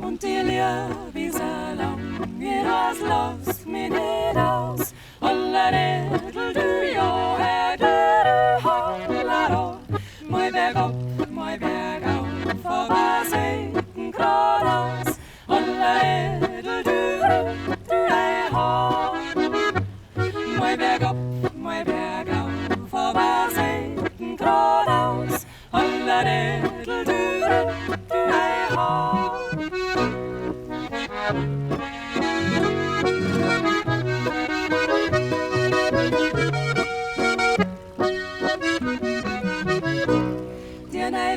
Und die Liebe so lang, ihr was mich nicht aus. Holleredel du ja, du hollero. Moi bergop, moi bergauf, vorbei Seiten geradeaus. Holleredel du, du ei ho. Moi bergop, moi bergauf, vorbei Seiten geradeaus. Holleredel du, du ei ho.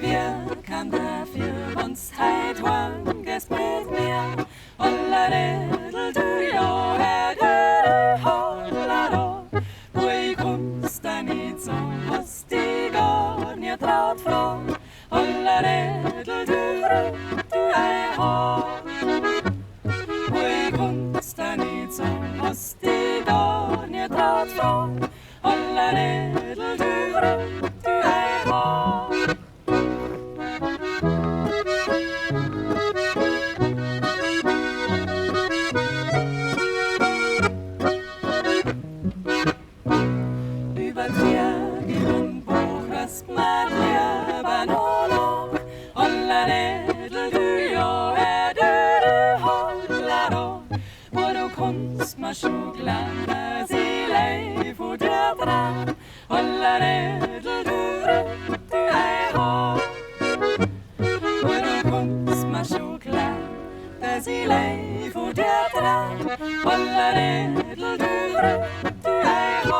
Wir kann dafür uns heit gehst mit mir. Holleredel du ja, du hollero. Wo kommst da nicht so, hast die gar nicht traut, Frau. Holleredel du, du ei ho. Wo kommst da nicht so, hast die gar nicht traut, Frau. Holleredel du, du ei ho. Über Trier und Buch rast man lieber nur noch. Holleredel du ja, du hollero. Wo du kommst, ma schon sie leif wo dir dran. Holleredel du, du ei ho. Wo du kommst, ma schon sie leif wo dir dran. Holleredel du, du ei ho.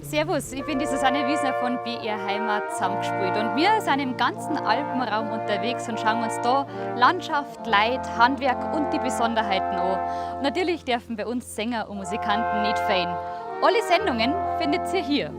Servus, ich bin die Susanne Wiesner von BR Heimat zusammengespielt und wir sind im ganzen Alpenraum unterwegs und schauen uns da Landschaft, Leid, Handwerk und die Besonderheiten an. Und natürlich dürfen bei uns Sänger und Musikanten nicht fehlen. Alle Sendungen findet ihr hier.